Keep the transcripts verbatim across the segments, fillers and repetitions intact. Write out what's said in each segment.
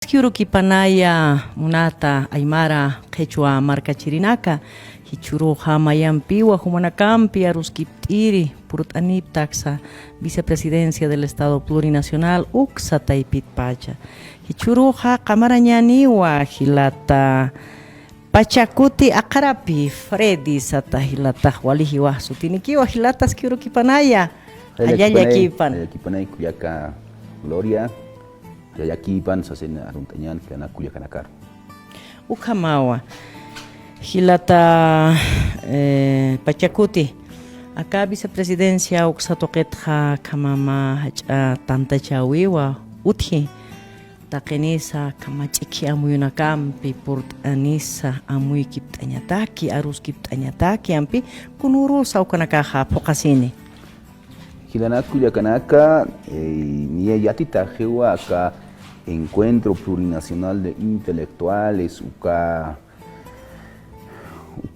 Jichhürukipanaya munata aymara qhichwa markachirinaka, jichhüruxa mayampiwa jumanakampi aruskipt'iri purt'anipta aksa Vicepresidencia del Estado Plurinacional uksa taypitpacha. Jichhüruxa qamarañäniwa jilata Pachakuti aqharapi Freddy sata jilatax wali jiwax sutinikiwa, jilatas jichhürukipanaya. Jallallakipan. Jallallakipanay, jallallakipanay kullaka Gloria. Jallallakipan sasin arunt'añän jilanaka kullakanakar. Ukhamawa. Jilata, eh, Pachakuti. Aka vicepresidencia uksa tuqitxa khamama jach'a tantachäwiwa utji. Taqinisa kama ch'ikhi amuyunakampi purt'anisa amuykipt'añataki, aruskipt'añataki, ampi kunürusa ukanakaxa phuqhasini. Jilanaka kullakanaka, eh, niya yatitaxiwa aka Encuentro Plurinacional de Intelectuales, uka,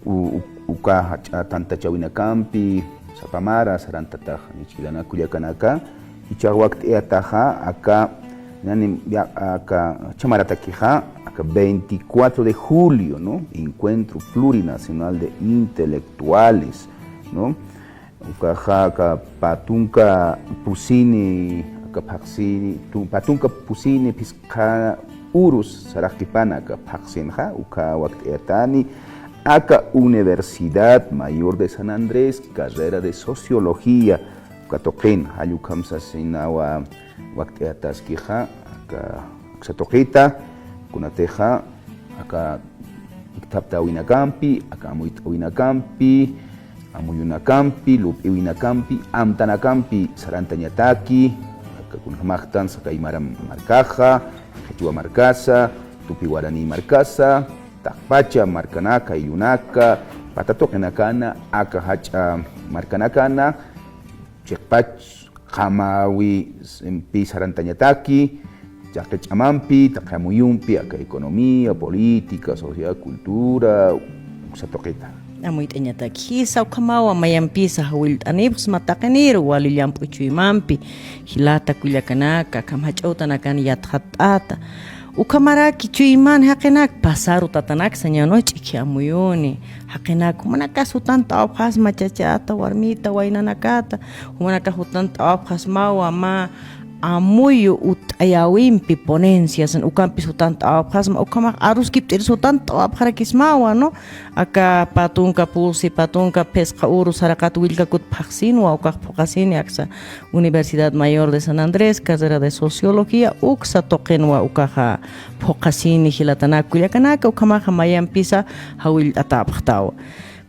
u-, u-, uka jach'a tantachäwinakampi, sapa mara sarantatax, jilanaka kullakanaka, jichhax wakt'ayataxa, aka, nani, ya, aka, jichha maratakixa, aka veinticuatro de julio, ¿no? Encuentro Plurinacional de Intelectuales, ¿no? Ukaxa aka pä tunka pusini, aka phaxsini, tu-, pä tunka pusini phisqa urus saraqipana aka phaxsinxa, uka wakt'ayatani, aka Universidad Mayor de San Andrés, carrera de Sociología, uka tuqin, jall ukham sasinawa wakt'ayataskixa, aka uksa tuqita, kunatixa, aka ikthaptawinakampi, aka amuyt'awinakampi, amuyunakampi, lup'iwinakampi, amtanakampi sarantañataki, aka kunjamaxtan saka aymara markaxa, qhichwa markasa, tupi guaraní markasa, taqpacha markanaka, ayllunaka, pata tuqinakana, aka jach'a markanakana, chiqpach, qamawi, s-, pi sarantañataki, taqi ch'amampi, taqi amuyumpi, aka economía, política, sociedad, cultura, uksa tuqita. Amuyt'añataki. Jisa ukhamawa mayampisa jawillt'anipxsma taqiniru wali llamp'u chuymampi, jilata kullakanaka, akham jach'a utanakan yatxatt'ata. Ukhamaraki chuyman jaqinak pasaru tatanak sañäni, ch'ikhi amuyuni. Jaqinak, jumanakax jutant'awapxasma chachata, warmita, waynanakata, jumanakax jutant'awapxasmawa mä amuyu utt'ayäwimpi ponencias, ukampis jutant'awapxasma, ukhamax aruskipt'iris jutant'awapxarakismawa, ¿no? Aka pä tunka pusi, pä tunka phisqa uru saraqat willkakut phaxsinwa, ukax phuqhasini aksa Universidad Mayor de San Andrés, carrera de Sociología, uksa tuqinwa ukaxa phuqhasini jilatanaka kullakanaka, ukhamaxa mayampisa jawillt'atäpxtawa.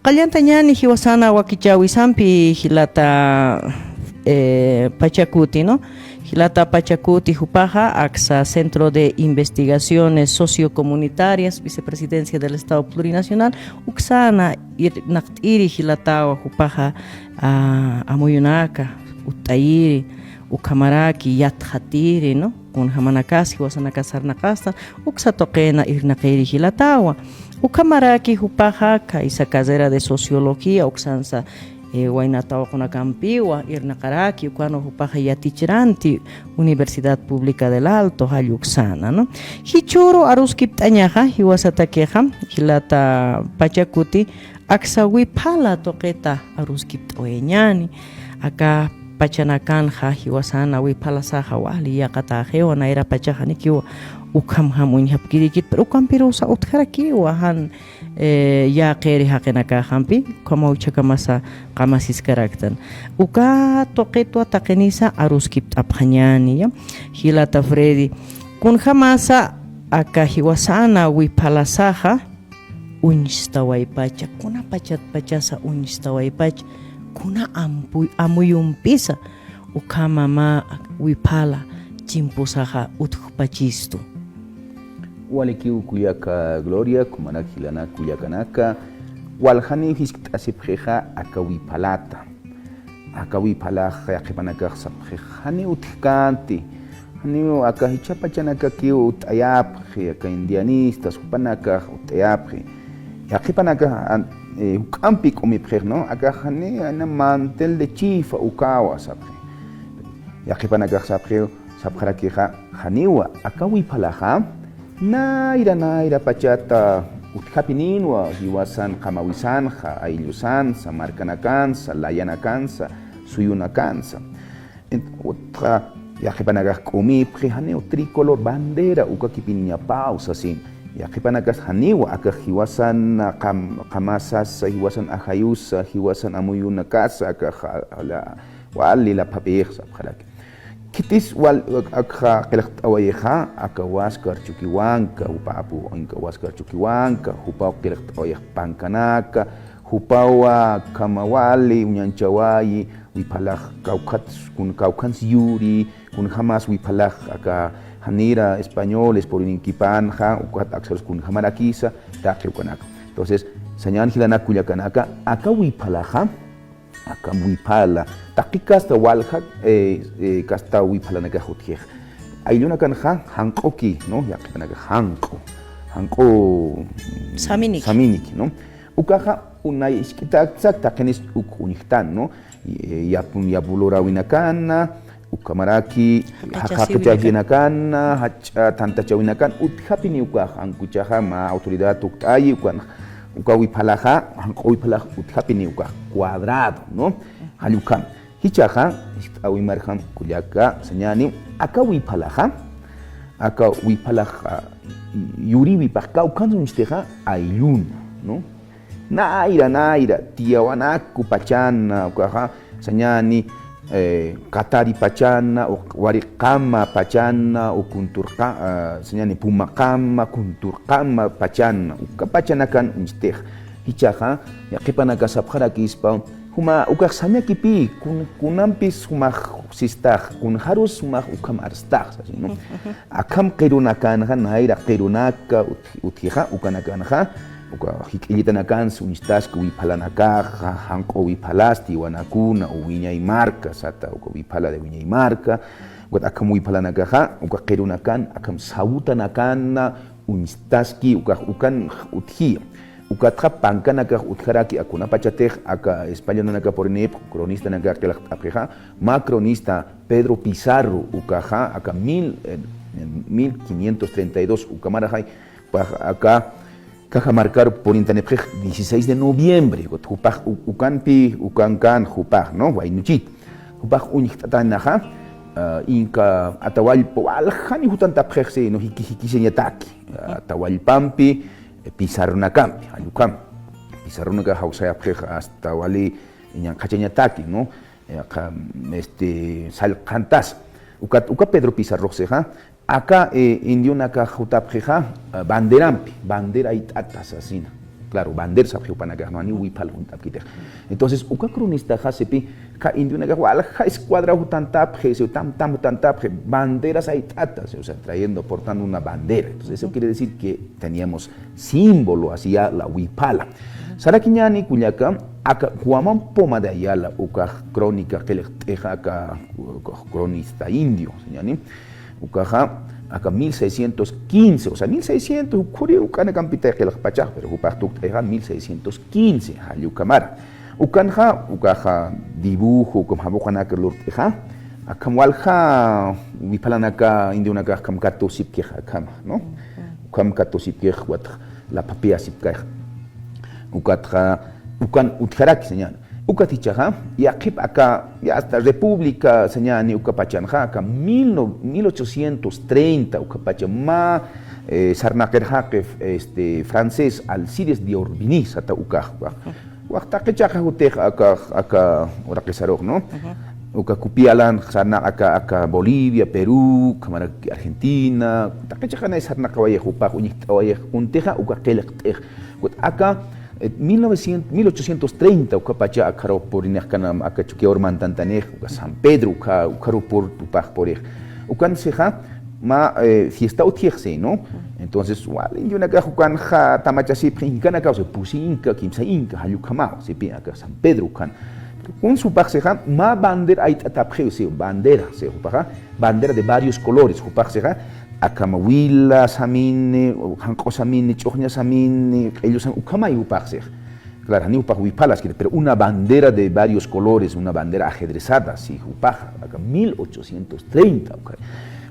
Qalltantañäni jiwasana wakichäwisampi jilata, eh, Pachacuti, ¿no? Jilata Pachacuti jupaxa aksa Centro de Investigaciones Sociocomunitarias, Vicepresidencia del Estado Plurinacional, uksana irnaqt'iri jilatawa jupaxa, ah, amuyunaka utt'ayiri, ukhamaraki yatxatiri, ¿no? Kunjamanakas jiwasanakas sarnaqastan, uksa tuqina irnaqiri jilatawa. Ukhamaraki jupaxa, khaysa carrera de sociología, uksansa, eh, wayna tawaqunakampiwa irnaqaraki, ukanwa jupaxa yatichiranti Universidad Pública del Alto, jall uksana, ¿no? Jichhüru aruskipt'añaxa, jiwasatakixa, jilata Pachacuti, aksa wiphala tuqita aruskipt'awayañäni, aka pachanakanxa jiwasana wiphalasaxa wali yaqatäxiwa, nayra pachax janikiwa ukhamjam uñjapkirikit, pero ukampirusa utjarakiwa, jan, eh, yäqiri jaqinakaxampi, ukhamaw jichhakamasa qamasiskaraktan. Uka tuqitwa taqinisa aruskipt'apxañäni, ya. Jilata Freddy, kunjamasa aka jiwasana wiphalasaxa, uñstawaypacha, kuna pachatpachasa uñstawaypacha, kuna ampu-, amuyumpisa ukhama mä wiphala chimpusaxa utjpachistu. Walikiw kullaka Gloria, kumanak jilanaka kullakanaka, waljaniw jiskt'asipxixa aka wiphalata. Aka wiphalax yaqhipanakax sapxi, janiw utjkänti, janiw aka jichha pachanakakiw utt'ayapxi, aka indianistas jupanakax utt'ayapxi. Yaqhipanakax, an-, eh, juk'ampi k'umipxix, ¿no? Aka jani, ana mantel de chifa ukawa sapxi. Yaqhipanakax sapxiw, sapxarakixa, janiwa, aka wiphalaxa, Nayra, nayra pachata utjapinïnwa jiwasan qamawisanxa, ayllusansa, markanakansa, layanakansa, suyunakansa. Ent-, utxa, yaqhipanakax k'umipxi, janiw tricolor bandera ukakipiniñapaw sasin. Yaqhipanakas janiw akax jiwasan qam-, qamasasa, jiwasan ajayusa, jiwasan amuyunakasa, akax, a-, la, wali laphapixa sapxaraki. Khitis wal, ak-, akxa qillqt'awayixa, aka Huáscar Chuquihuanca, jupa apu, inka Huáscar Chuquihuanca, jupaw qillqt'awayix pankanaka, jupaw akhama wali uñanchawayi, wipalax kawkhat, kun kawkhans yuri, kunjamas wipalax aka janira españoles purinkipanxa, ukat aksarus kunjamarakisa, taqi ukanaka. Entonces, sañan jilanaka kullakanaka, aka wipalaxa, aka wipala, taqi kasta walja, eh, eh, kasta wipalanakax utjix. Ayllunakanxa, janq'uki, ¿no? Yaqhipanakax janq'u, janq'u, mm, Saminiki. Saminiki, ¿no? Ukaxa, unay isk'itaksak, taqinis uk uñjtan, ¿no? Y, eh, yapun, yapulorawinakana, ukhamaraki, jaqachawinakana, jach'a tantachawinakan, utjapini ukax, ankuchaxa, mä autoridad tukt'ayi, ukan, uka wipalaxa, janq'u wipalax utjapini ukax, cuadrado, ¿no? Jall ukham. Jichhaxa, jisk'awimarjam kullaka, sañani, aka wipalaxa, aka wipalaxa, yuriwipax kawkhan uñstixa, aylluna, ¿no? Nayra, nayra, tiyawanaku pachana, ukaxa, sañani, eh, qatari pachana, o wariqama pachana, o kunturqa-, ah, sañani pumaqama, kunturqama pachana, uka pachanakan uñstix. Jichhaxa, yaqhipanaka sapxarakispa, juma, ukax sañakipï, kun-, kunampis jumax sistax, kunjarus jumax ukham arstax, sasin, ¿no? Akham qirunakanxa, nayra qirunaka, ut-, utjixa, ukanakanxa, uka jik'illitanakans uñstaski wiphalanakaxa, janq'u wiphalas, tiyawanaku, o wiñay marka, sata, uka wiphala de wiñay marka, ukat akham wiphalanakaxa, uka qirunakan, akham sawutanakan, uñstaski, ukax ukan utji. Ukatxa pankanakax utjaraki, a kunapachatix, aka españolanaka purinipx, cronistanaka qillqt'apxixa, mä cronista Pedro Pizarro, ukaxa, aka mil, eh, mil quinientos treinta y dos, uka maraxay, pax aka, Cajamarcaru purintanipxix dieciséis de noviembre, jupax u-, ukanpi, ukankan jupax, ¿no? Waynuchit. Jupax uñjt'atanaxa, ah, inka Atahualpa waljani jutantapxixsi, ¿no? Jiki-, jikisiñataki. Atahualpampi, eh, Pizarronakampi, jall ukham. Pizarronaka jawsayapxix hasta wali ñanqhachañataki, ¿no? Eh, qa-, este, sallqantas. Ukat, uka Pedro Pizarrox sixa, aka, eh, indionakax jutapxixa, eh, banderampi, bandera ayt'ata sasina. Claro, bandera sapxi jupanakax, no, janiw wiphala junt'apkitix. Entonces, uka cronistaxa sipi, aka indionakax walja escuadra jutantapxi, si tam, tam jutantapxi, banderas ayt'ata, o sea, trayendo, portando una bandera. Entonces, eso quiere decir que teníamos símbolo, hacía la wiphala. Sarakiñäni kullaka, aka Juan Poma de Ayala, ukax crónica qillqt'ixa, aka, ukax cronista indio, sañani. Ukaxa, aka mil seiscientos quince, o sea, mil seiscientos, ukhuriw ukanakampi qillqpachax, pero jupax tukt'ayixa mil seiscientos quince, jall ukhamara. Ukanxa, ukaxa dibujo, ukham jamuqanaka lurt'ixa, akham walja wiphalanaka, indionakax akham katusipkixa akhama, ¿no? Ukham katusipkix, ukat laphapiasipkax. Ukatxa, ukan utjaraki, sañani. Ukat jichhaxa, yaqhip aka, ya hasta República, sañani, uka pachanxa, aka mil no-, mil ochocientos treinta, uka pacha mä, eh, sarnaqir jaqi, este, francés Alcides d'Orbigny, sata ukax, ukax. Waj taqi chiqa jutix aka, aka uraqisarux, ¿no? Uka kupialan sarnaq aka, aka Bolivia, Perú, ukhamaraki Argentina, taqi chiqanay sarnaqawayix jupax, uñjt'awayix, kuntixa uka qillqt'ix. Ukat aka, eh, mil novecientos, mil ochocientos treinta, uka pacha akharu purinix kanam, aka Chukiyaw mantantanix, uka San Pedro, uka, ukharu pur, jupax purix. Ukan sixa, mä, eh, fiesta utjixsi, ¿no? Entonces, wal indionakax ukanxa tamachasipxi, inkanakaw, o sea, pusi inka, kimsa inka, jall ukhamaw, sipi aka San Pedro ukan. Kunsa jupax sixa, mä bandera ayt'atapxiw, si bandera, si jupaxa, bandera de varios colores, jupax sixa, akham wila samini, janq'u samini, ch'uxña samini, q'illu samini, ukhamay jupax sixa. Claro, janiw jupax wiphala, pero una bandera de varios colores, una bandera ajedrezada, si jupax, aka mil ochocientos treinta, uka.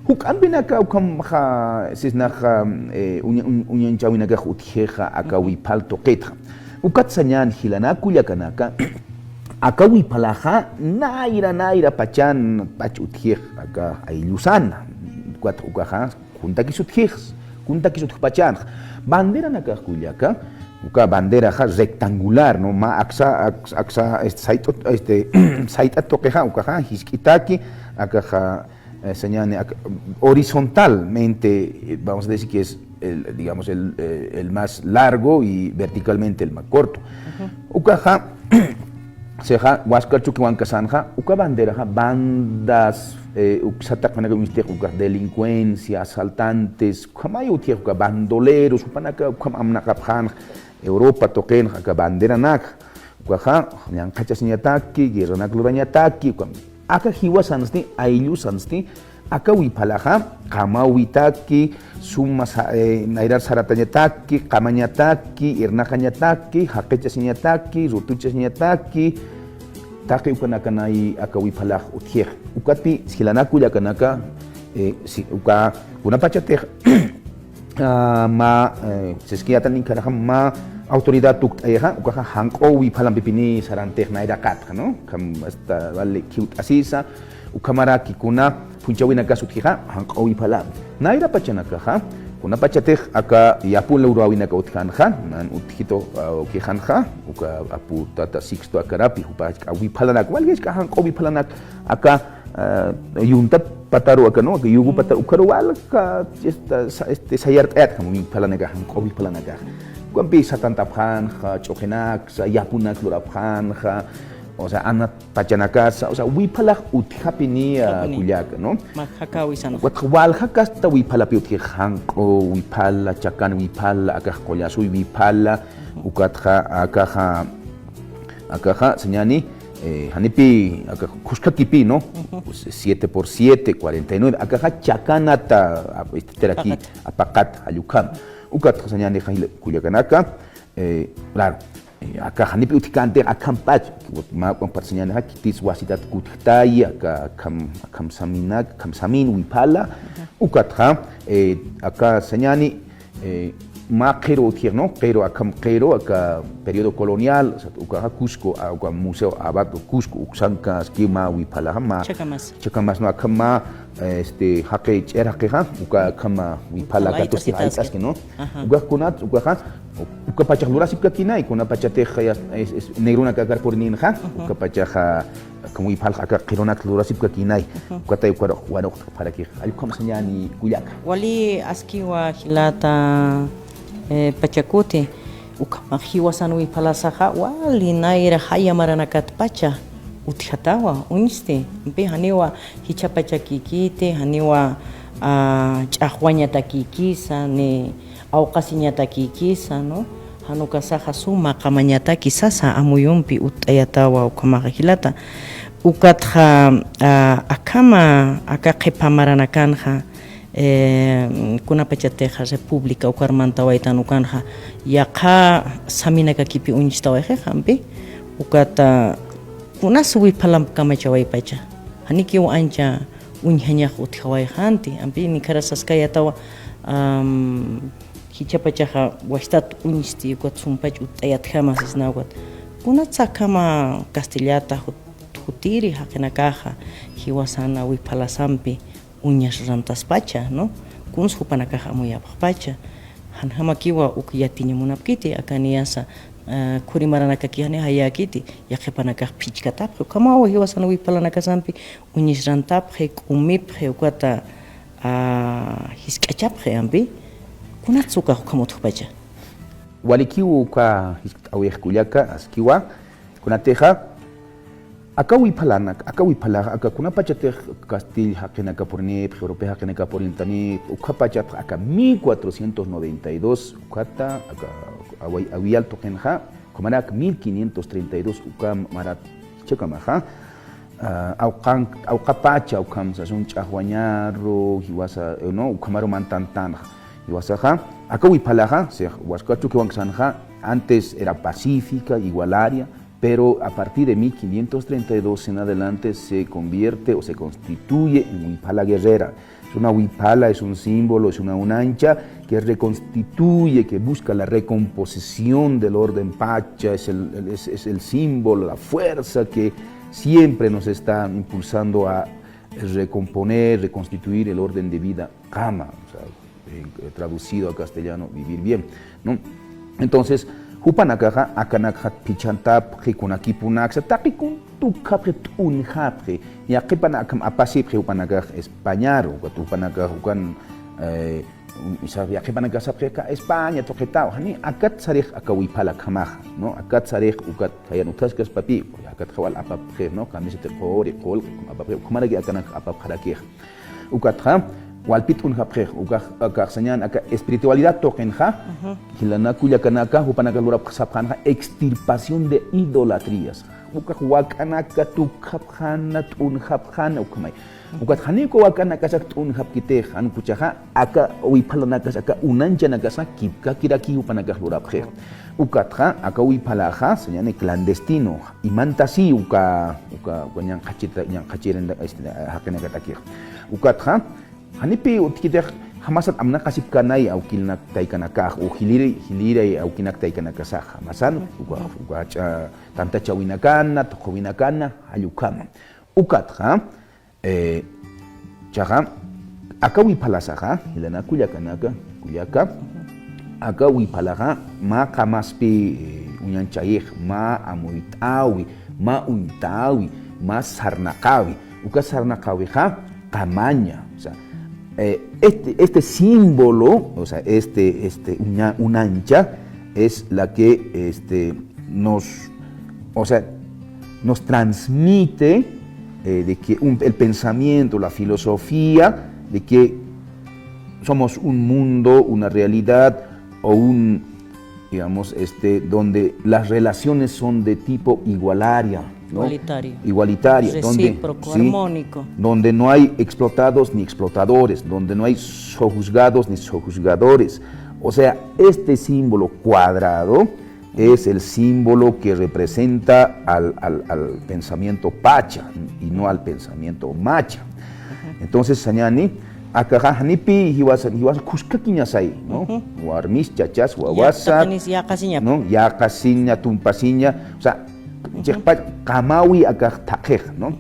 Juk'ampinaka ukhamaxa sisnaxa, eh, uña-, uñ-, uñanchäwinakax utjixa aka wiphal tuqitxa. Ukat sañäni jilanaka kullakanaka, aka wiphalaxa nayra nayra pachan pach utjix aka ayllusana. Ukat ukaxa kuntakis utjix, kuntakis utjpachanxa. Banderanakax kullaka, uka banderaxa rectangular, ¿no? Mä aksa, aks-, aksa, este, sayt'ut, este, sayt'at tuqixa, ukaxa jisk'itaki, akaxa, eh, sañäni, ak-, horizontalmente, eh, vamos a decir que es el, digamos, el, eh, el más largo y verticalmente el más corto. Ujú. Ukaxa, sixa, Huáscar Choquehuanca sanxa, uka banderaxa, bandas, eh, uksataq uñstix, uka delincuencia, asaltantes, ukhamay utjix, uka bandoleros, jupanaka, ukham amnaqapxänxa, Europa tuqinxa, aka banderanak, ukaxa, ñanqhachasiñataki, guerranak lurañataki, ukham. Aka jiwasansti, ayllusansti, aka wiphalaxa, qamawitaki, suma sa-, eh, nayrar saratañataki, qamañataki, irnaqañataki, jaqichasiñataki, rutuchasiñataki, taqi ukanakanay aka wiphalax utjix. Ukatpi, jilanaka kullakanaka, eh, si, uka, kunapachatix, ah, mä, eh, siskiyätan ninkaraxa mä autoridad tukt'ayixa, ukaxa janq'u wiphalampipini sarantix nayraqatxa, ¿no? Ukham hasta vale khiwt'asisa, ukhamaraki kuna phunchhawinakas utjixa, janq'u wiphalampi. Nayra pachanakaxa, kunapachatix aka yapun luräwinaka utjanxa, nan utjitu, ah, ukixanxa, uka apu tata Sixto akarapi, jupa jisk'a wiphalanak, walja jisk'a janq'u wiphalanak, aka ah, yunta pataru aka, ¿no? Aka yugu pataru, ukaru walja, esta, sa-, este, sayart'ayat, como mi palanaka, janq'u wiphalanak. Ukampi satantapxänxa, ch'uqinaksa, yapunak lurapxänxa, o sea, anat pachanakasa, o sea, wiphalax utjapini, ah, kullaka, ¿no? Ukat walja kasta wiphalapi utji, janq'u wiphala, chakan wiphala, akax qullasuy wiphala, ukatxa, akaxa, akaxa, sañäni, eh, janipi, aka, khuskakipï, ¿no? Pues, siete por siete, cuarenta y nueve. Akaxa chakanata, ap-, este, teraki, apaqat, jall ukham. Ukatxa sañäni, jall kullakanaka, eh, claro, eh, aka janipi utjkänti, akham pach, mä, mä pach sañänixa, khitis wasitat kutjtay, aka, akham, akham saminak, akham samin wiphala, ukatxa, eh, aka sañäni, eh, mä qhiru utjix, ¿no? Qhiru, akham qhiru, aka periodo colonial, o sea, ukaxa Cusco, a, uka Museo Abad Cusco, uksankaski mä wiphalaxa, mä Chacamas. Chacamas, ¿no? Akham mä, este, jaqi ch'ir jaqixa, uka akham mä wiphala kat'uski, ¿no? Ukax kunat, ukaxa, uka pachax lurasipkakinay, kunapachatix, es, es, negrunaka akar purininxa, uka pachaxa, Akham wiphalxa aka qhirunak lurasipkakinay. Ukatay ukar waruqt'apxarakix. Jall ukham sañäni kullaka. Wali askiwa jilata, eh, Pachakuti. Ukhamax jiwasan wiphalasaxa wali nayra jaya maranakatpacha utjatawa, uñsti. Ampi janiwa jichhapachakikiti, janiwa, ah, ch'axwañatakikisa, ni awqasiñatakikisa, ¿no? Jan ukasaxa suma qamañataki sasa amuyumpi utt'ayatawa ukhamaxa jilata. Ukatxa, ah, akhama aka qhipa maranakanxa, eh, kunapachatixa república ukar mantawaytan ukanxa, yaqha saminakakipi uñstawayxixa, ampi. Ukata, kunas wiphalamp kamachawaypacha. Janikiw ancha uñjañax utjawayxanti, ampi, nikhara saskayatawa, am, jichhapachaxa wastat uñsti, ukat sumpach utt'ayatjama sisna ukat. Kunatsa akhama castellata jut-, jutiri jaqinakaxa, jiwasana wiphalasampi uñas rantaspacha, ¿no? Kuns jupanakax amuyapxpacha. Janjamakiwa uk yatiña munapkiti, aka niyasa, ah, khuri maranakaki jani jayäkiti, yaqhipanakax phichkatapxi. Ukhamawa jiwasana wiphalanakasampi, uñis rantapxi, k'umipxi, ukata, ah, jisk'achapxi ampi, kunatsa ukax ukham utjpacha. Walikiw uka jiskt'awix kullaka, askiwa, kunatixa, aka wiphalanak, aka wiphalax, aka kunapachatix Castilla jaqinaka purinipxi, Europea jaqinaka purintanipxi, ukhapachatxa aka mil cuatrocientos noventa y dos, ukhata, aka away-, awiyal tuqinxa, ukhamarak mil quinientos treinta y dos, uka marat jichhakamaxa, ah, awqan-, awqapacha ukham sasun ch'axwañaru, jiwasa, eh, no, ukhamaru mantantanxa. Jiwasaxa, aka wiphalaxa, si Huascar Choquehuanca sanxa, antes era pacífica, igualaria, pero a partir de mil quinientos treinta y dos en adelante se convierte o se constituye en wiphala guerrera. Una wiphala es un símbolo, es una, una ancha que reconstituye, que busca la recomposición del orden pacha, es el, es, es el símbolo, la fuerza que siempre nos está impulsando a recomponer, reconstituir el orden de vida qama, o sea, eh, traducido a castellano, vivir bien, ¿no? Entonces, jupanakaxa, akanakxa phichhantapxi, kunakipunaksa, taqi kun tukxapxi, t'unjapxi, yaqhipan akham apasipxi jupanakax Españaru, ukat jupanakax ukan, eh, yaqhipanakax sapxi aka España tuqitaw, jani akat sarix aka wiphala akhamaxa, ¿no? Akat sarix ukat khayan utjaskaspapï, akat jawal apapxi, ¿no? Kamisati quri, qullqi, apapxi, ukhamaraki akanak apapxarakix. Ukatxa, walpi t'unjapxix, ukax, ukax sañäni aka espiritualidad tuqinxa, jilanaka kullakanaka, jupanakax lurapxi sapxänxa, extirpación de idolatrías. Ukax wak'anaka tukxapxäna, t'unjapxäna, ukhamay. Ukat janiw uka wak'anakasak t'unjapkitix, jan ukhamäxa, aka wiphalanakas, aka unanchanakasa, kipkakiraki jupanakax lurapxix. Ukatxa, aka wiphalaxa, sañäni clandestino, imantasi uka, uka, uka ñanqhachita, ñanqhachiranda, este, jaqinakatakix. Ukatxa, janipï utjkitix jamasat amnaqasipkänay awkilnak taykanakax, o jiliri, jiliray awkinak taykanakasaxa, jamasan, uka, uka jach'a tantachäwinakana, tuqhuwinakana, jall ukhama. Ukatxa, eh, jichhaxa, aka wiphalasaxa, jilanaka kullakanaka, kullaka, aka wiphalaxa, mä qamaspi, eh, uñanchayix, mä amuyt'äwi, mä uñt'äwi, mä sarnaqäwi. Uka sarnaqäwixa, qamaña. O sea, eh, este, este símbolo, o sea, este, este, uña-, unancha, es la que, este, nos, o sea, nos transmite, eh, de que un, el pensamiento, la filosofía, de que somos un mundo, una realidad o un, digamos, este, donde las relaciones son de tipo igualaria, ¿no? Igualitario. Igualitaria, donde, recíproco, sí, armónico, donde no hay explotados ni explotadores, donde no hay sojuzgados ni sojuzgadores. O sea, este símbolo cuadrado es el símbolo que representa al, al, al pensamiento pacha y no al pensamiento macha. Entonces, sañäni, akaxa janipï jiwasan, jiwasan khuskakiñasay, ¿no? Warmis, chachas, wawasa, yaqasiña, ¿no? Yaqasiña, tumpasiña, o sea, chiqpa qamawi akax thaqhix, ¿no?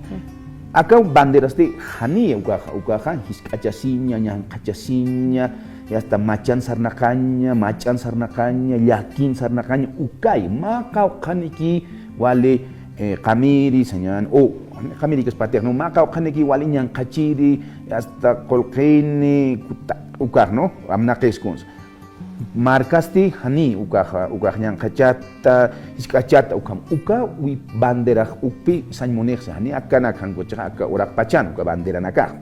Aka banderasti jani ukaxa, ukaxa jisk'achasiña, ñanqhachasiña, y hasta machan sarnaqaña, mach'an sarnaqaña, llakin sarnaqaña, ukay, mä qawqhaniki wali, eh, qamiri, sañäni, o qamiri kaspatix, ¿no? Mä qawqhaniki wali ñanqhachiri, hasta qullqini, kuta-, ukax, ¿no? Amnaqis kunsa. Markasti jani, ukaxa, ukax ñanqhachata, jisk'achata, ukham, uka wi-, banderax ukpi sañ munixsa, jani akanak jan ukhamäxa, aka uraqpachan, uka banderanakax.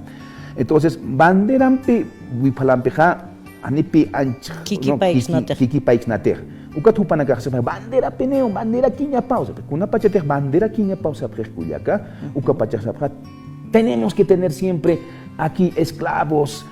Entonces, banderampi, wiphalampixa, janipï ancha, ¿no? Kikipayksnatix. Kiki-, kikipayksnatix. Ukat jupanakax sapxi, bandera piniw, banderakiñapaw, sapxi. Kunapachatix banderakiñapaw sapxix kullaka, ukapachax sapxi, tenemos que tener siempre aquí esclavos,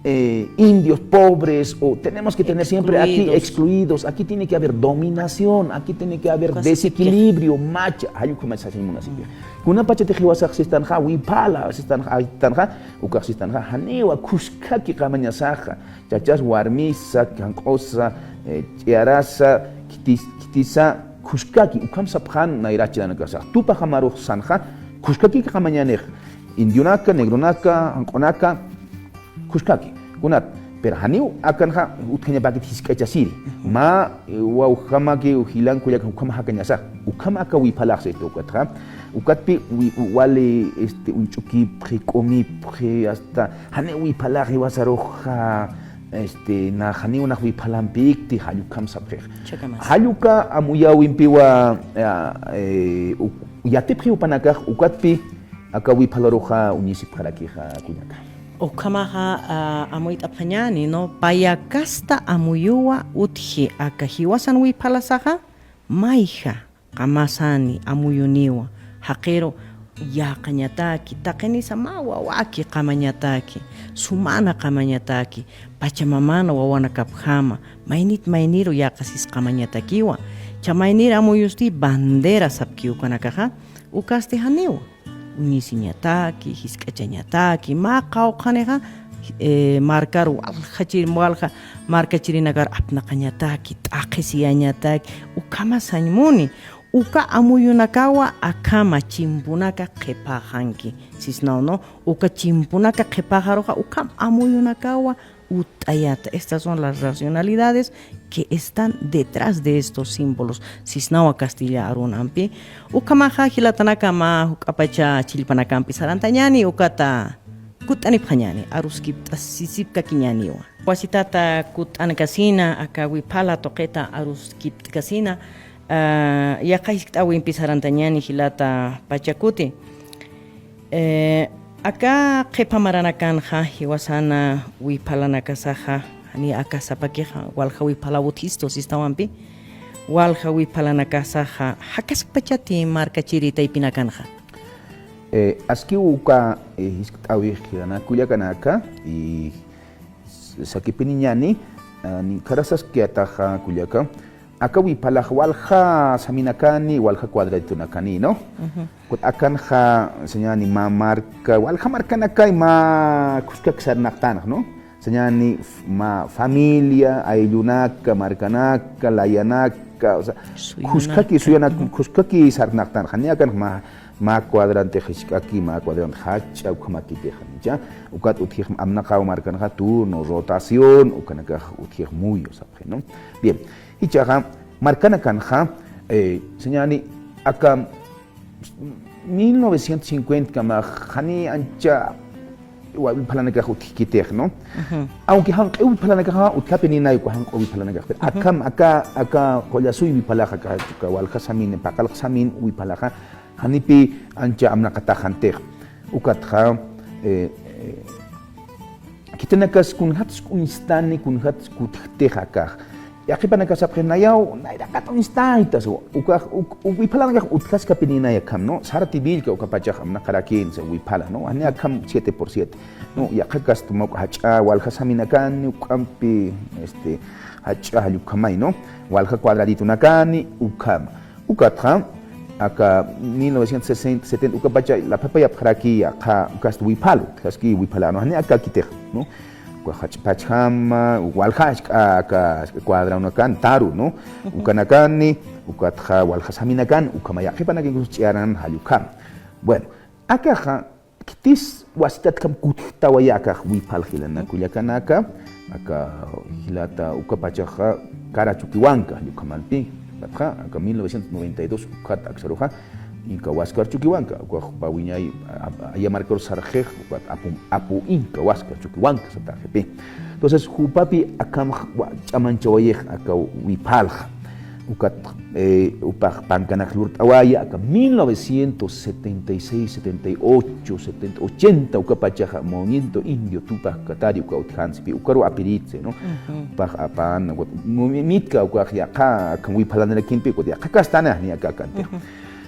eh, indios pobres, o tenemos que tener siempre aquí excluidos. Excluidos, aquí tiene que haber dominación, aquí tiene que haber desequilibrio, macha, jall ukhama sasin munasipï. Kunapachatix jiwasax sistanxa, wiphala sistanxa, sistanxa, ukax sistanxa, janiwa khuskaki qamañasaxa, chachas warmisa, janq'usa, eh, ch'iyarasa, khitis-, khitisa, khuskaki, ukham sapxän nayrach jilanakasax. Tupajamaruxsanxa, khuskaki qamañanix, indionaka, negronaka, janq'unaka, khuskaki. Kunat, pero janiw akanxa utjañapäkit jisk'achasiri. Mä, eh, wawjamaki, jilan kullaka, ukham jakañasax. Ukham aka wiphalaxsa ukatxa. Ukatpi wi-, wali, este, uñch'ukipxi, k'umipxi, hasta, janiw wiphalax jiwasaruxa, este, na, janiw nax wiphalampikti, jall ukham sapxix. Jall uka amuyäwimpiwa, eh, eh, u-, yatipxi jupanakax, ukatpi, aka wiphalaruxa uñisipxarakixa kullaka. Ukhamaxa, a, amuyt'apxañäni, ¿no? Payakasta amuyuwa utji aka jiwasan wiphalasaxa, mayja, qamasani, amuyuniwa, jaqiru yäqañataki, taqinisa mä wawaki qamañataki, sumana qamañataki, pachamamana wawanakapjama, maynit mayniru yäqasis qamañatakiwa, cha maynir amuyusti bandera sapki ukanakaxa, ukasti janiwa. uñisiñataki, jisk'achañataki, mä qawqhanixa, eh, markar walja chir-, walja markachirinakar apnaqañataki, t'aqhisiyañataki, ukhama sañ muni. Uka amuyunakawa akhama chimpunaka qhipaxanki, sisnaw, ¿no? Uka chimpunaka qhipaxaruxa ukham amuyunakawa utt'ayata. Estas son las racionalidades que están detrás de estos símbolos, sisnawa castilla arunampi. Ukhamaxa jilatanaka mä juk'apacha chillpanakampi sarantañäni, ukata kutt'anipxañäni, aruskipt'asisipkakiñäniwa. Wasitata kutt'ankasina, aka wiphala tuqita aruskipt'kasina, ah, yaqha jiskt'awimpi sarantañäni jilata Pachacuti. Eh, aka qhipa maranakanxa jiwasana wiphalanakasaxa, jani aka sapakixa, walja wiphalaw utjistu sistawampi, walja wiphalanakasaxa, jakaskpachati markachiri taypinakanxa. Eh, aski uka, eh, jiskt'awix jilanaka kullakanaka, y s-, sakipiniñäni, ah, ni kharasaskiyataxa kullaka, aka wiphalax walja saminakani, walja cuadraditunakani, ¿no? Ujú. Kut akanxa, sañäni mä marka, walja markanakay mä khuskaki sarnaqtänx, ¿no? Sañäni f-, mä familia, ayllunaka, markanaka, layanaka, o sea, suyunaka, khuskaki, suyanaka, ujú, khuskaki sarnaqtänx, jani akanx mä, mä cuadrante jisk'aki, mä cuadrante jach'a, ukhamakitix, janicha, ukat utjix amnaqaw markanxa turno, rotación, ukanakax utjix muyu, sapxi, ¿no? Bien, jichhaxa, markanakanxa, eh, sañäni, aka mil novecientos cincuenta kamax, jani ancha wa-, wiphalanakax utjkitix, ¿no? Ujú. Aunque janq'u wiphalanakaxa utjapinïnay, uka janq'u wiphalanakax. Pero, ujú, akham, aka, aka qullasuy wiphalaxa, aka, aka walja samin, paqallq samin wiphalaxa, janipï ancha amnaqatax jantix. Ukatxa, eh, eh, khitinakas kunjats uñstani, kunjats kutjtix akax. Yaqhipanakax sapxi nayaw, nayraqat uñstaytas, ukax, uk-, uk-, wiphalanakax utjaskapinïnay akham, ¿no? Sarati Villca ukapachax amnaqarakïnsa wiphala, ¿no? Jani akham siete por siete, ¿no? Yaqhakast mä jach'a, walja saminakani, juk'ampi, este, jach'a jall ukhamay, ¿no? Walja cuadraditunakani, ukhama. Ukatxa, aka mil novecientos sesenta, setenta, ukapacha, laphapayapxaraki yaqha, ukast wiphalu, utjaski wiphala, ¿no? Jani akakitix, ¿no? Uka jach'a pachjama, walja ask'a, aka, ask'a cuadraunakan taru, ¿no? Ujú. Ukanakani, ukatxa walja saminakan, ukhama yaqhipanaka incluso ch'iyaran jall ukham. Bueno, akaxa, khitis wasitatjam kutjtawaya akax wiphal jilanaka kullakanaka, aka jilata ukapachaxa Karachukiwanka, jall ukhamanti, ukatxa, aka mil novecientos noventa y dos ukat aksaruxa, Inca Huáscar Chuquihuanca, ukax jupa wiñay, a-, a-, aya markaru sarxix, ukat apu, apu Inca Huáscar Chuquihuanca sataxipi. Entonces, jupapi akham wa-, ch'amanchawayix aka wiphalxa. Ukat, eh, jupax pankanak lurt'awaya, aka mil novecientos setenta y seis, setenta y ocho, setenta, ochenta, ukapachaxa Movimiento Indio Tupac Katari, uka utjansipi, ukaru apiritsi, ¿no? Ujú. Jupax apan, ukat, mu-, mi-, mitka, ukax yaqha, akham wiphalanarakimpi, ukat yaqha kastana, ni aka kanti. Ujú.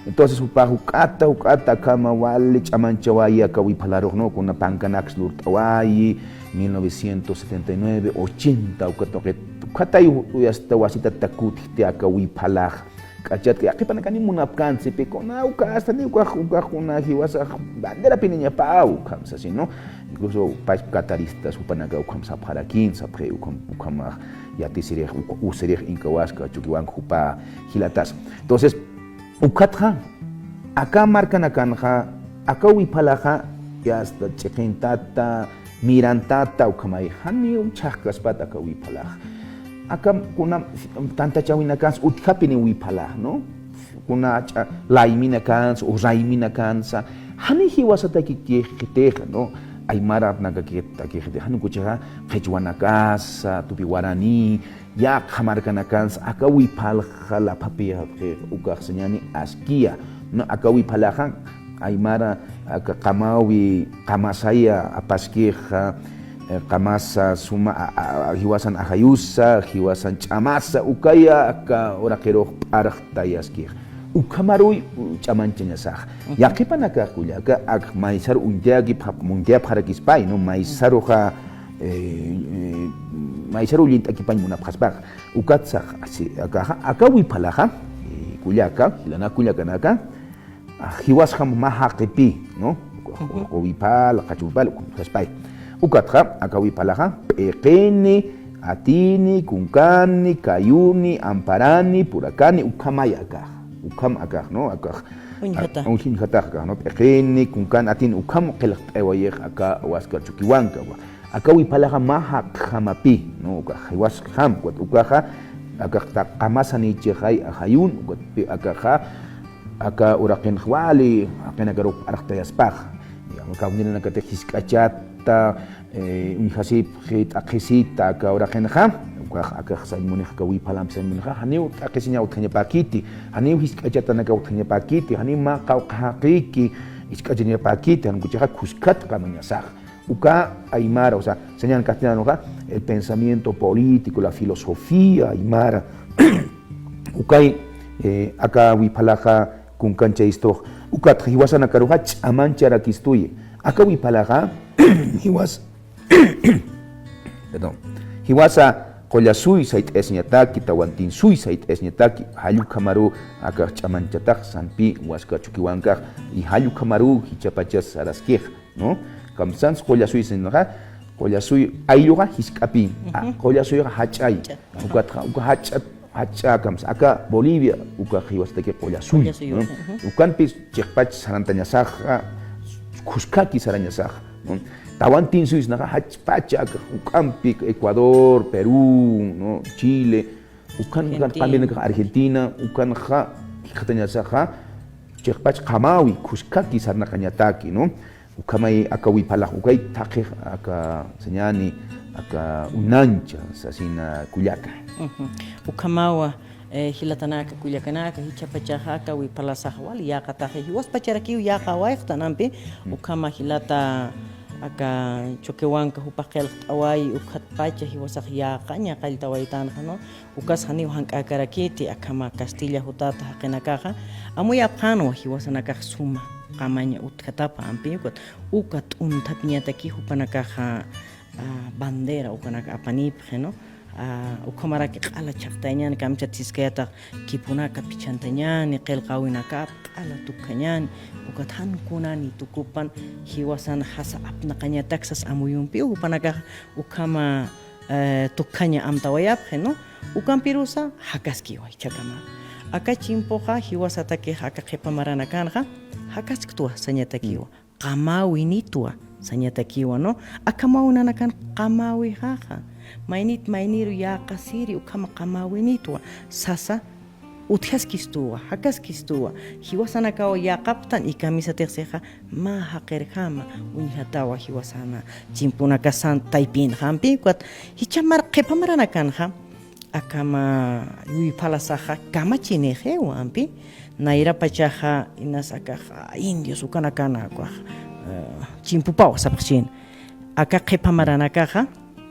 Entonces, jupax juk'ata, juk'ata, akhama wali ch'amanchawaya, aka wiphalarux, ¿no? Kuna pankanaks lurt'awayi, mil novecientos setenta y nueve, ochenta, uka tuqit, ukatay, u-, hasta wasitata kutjti aka wiphalax. K'achat yaqhipanakani munapkansi, pero kuna uka hasta ni ukax, ukax kuna jiwasax banderapiniñapaw, ukham sasi, ¿no? Incluso pach kataristas, jupanaka ukham sapxarakin, sapxi, ukham, ukhamax yatisirix, uk-, usirix Inca Huáscar Chuquihuanca jupa jilatas. Entonces, ukatxa, aka markanakanxa, aka wiphalaxa, ya hasta ch'iqintata, mirantata, ukhamay, janiw chhaqkaspata aka wiphalaxa. Aka kuna tantachawinakansa utjapini wiphalaxa, ¿no? Kuna ch'a-, layminakansa, o rayminakansa, jani jiwasatakikix qhitixa, ¿no? Aymaranakakix qhitixa, jani kuchixa, qhichwanakasa, tupi guaraní, yaqha markanakansa, aka wiphalxa laphapïxapxi, ukax sañäni askiya, ¿no? Aka wiphalaxa, aymara, aka qamawi, qamasaya apaskixa, eh, qamasa suma, a, a, a, jiwasan ajayusa, jiwasan ch'amasa, ukaya, aka uraqirux p'arxtayaskixa. Ukhamaruy, u-, ch'amanchañasaxa. Ujú. Yaqhipanakax kullaka, ak maysar uñtayakipxa-, uñtayapxarakispay, ¿no? Maysaruxa, eh, eh, maysaru ullint'akipañ munapxaspaxa. Ukatsax, asi, akaxa, aka wiphalaxa, eh, kullaka, jilanaka kullakanaka, jiwasjam mä jaqipï, ¿no? Ujú. Urqu wiphala, qhachwa wiphala, ukham utjaspay. Ukatxa, aka wiphalaxa, p'iqini, atini, kunkani, kayuni, amparani, purakani, ukhamay akax. Ukham akax, ¿no? Akax, uñjata. A-, uñjatax akax, ¿no? P'iqini, kunkani, atini, ukham qillqt'awayix aka Huáscar Choquehuanca, wa. Aka wiphalaxa mä jaqjamapï, ¿no? Ukax jiwasjam, ukat ukaxa, akax ta qamasanïchixay ajayun, ukat pi-, akaxa, aka uraqinx wali, jaqinakarux arxtayaspax. Digamos, kawkïrinakatix jisk'achata, eh, uñjasipxi, t'aqhisita, aka uraqinxa, ukax, akax sañ munix aka wiphalampi sañ munixa, janiw t'aqhisiña utjañapäkiti, janiw jisk'achatanaka utjañapäkiti, janiw mä qawqha jaqïki jisk'achañapäkiti, jan ukhamächixa khuskat qamañasax. Uka aymara, o sea, sañäni castellanoxa, el pensamiento político, la filosofía aymara. Ukay, eh, aka wiphalaxa kunkanchayistux. Ukat jiwasanakaruxa ch'amancharakistuyi. Aka wiphalaxa, jiwas-, perdón, jiwasa qullasuy sayt'asiñataki, tawantinsuy sayt'asiñataki, jall ukhamaru akax ch'amanchatax, sanpï Huáscar Choquehuancax, y jall ukhamaru jichhapachas saraskix. ¿No? Kamsans qullasuy sinaxa, qullasuy aylluxa jisk'apï, a, ujú, qullasuyxa jach'ay. Jach'a. Ukatxa, uka jach'a, jach'a kamsa, aka Bolivia, uka jiwasataki qullasuy, qullasuy, ¿no? Ujú. Ukampis chiqpach sarantañasaxa, khuskaki sarañasaxa, ¿no? Tawantinsuy sinaxa, jachpacha aka, ukampi Ecuador, Perú, ¿no? Chile, ukan, ukan Argentina. Qambirinakax Argentina, ukanxa, jikxatañasaxa, chiqpach qamawi, khuskaki sarnaqañataki, ¿no? Ukhamay aka wiphalax, ukay thaqhix aka sañäni, aka unancha, sasina kullaka. Ujú. Ukhamawa, eh, jilatanaka, kullakanaka, jichhapachaxa aka wiphalasax wal yäqataxi, jiwaspacharakiw yäqawayxtanampi, ukhama jilata aka Choquehuanca jupax qillqt'awayi, ukhatpacha jiwasax yäqaña qalltawaytanxa, ¿no? Ukas janiw jank'äkarakiti, akhama castilla jutata jaqinakaxa, amuyapxänwa jiwasanakax suma qamaña utjatapa ampi, ukat uka t'unthapiñataki jupanakaxa, a, bandera ukanaka apanipxi, ¿no? A, ukhamaraki q'ala chhaqtayañäni, kamsa jisk'achatax khipunaka pichhantañäni, qillqäwinakap q'ala tukjañäni, ukat jan kunani tukupan jiwasan jasa apnaqañatak sas amuyumpiw jupanakax ukhama, eh, tukjaña amtawayapxi, ¿no? Ukampirusa jakaskiwa jichhakama. Aka chimpuxa jiwasatakix aka qhipa maranakanxa jakasktwa sañatakiwa. Qamäwinitwa sañatakiwa, ¿no? Akhamaw nanakan qamäwixaxa. Maynit mayniru yäqasiri ukhama qamäwinitwa sasa utjaskistuwa, jakaskistuwa, jiwasanakaw yäqapxtan, y kamisatix sixa mä jaqirjama uñjatawa jiwasana chimpunakasan taypinxampi, ukat jichha mar-, qhipa maranakanxa, akhama wiphalasaxa kamachinixiwa ampi, nayrapachaxa inas akax indios ukanakana akax, eh, chimpupawa sapxchin. Aka qhipa maranakaxa,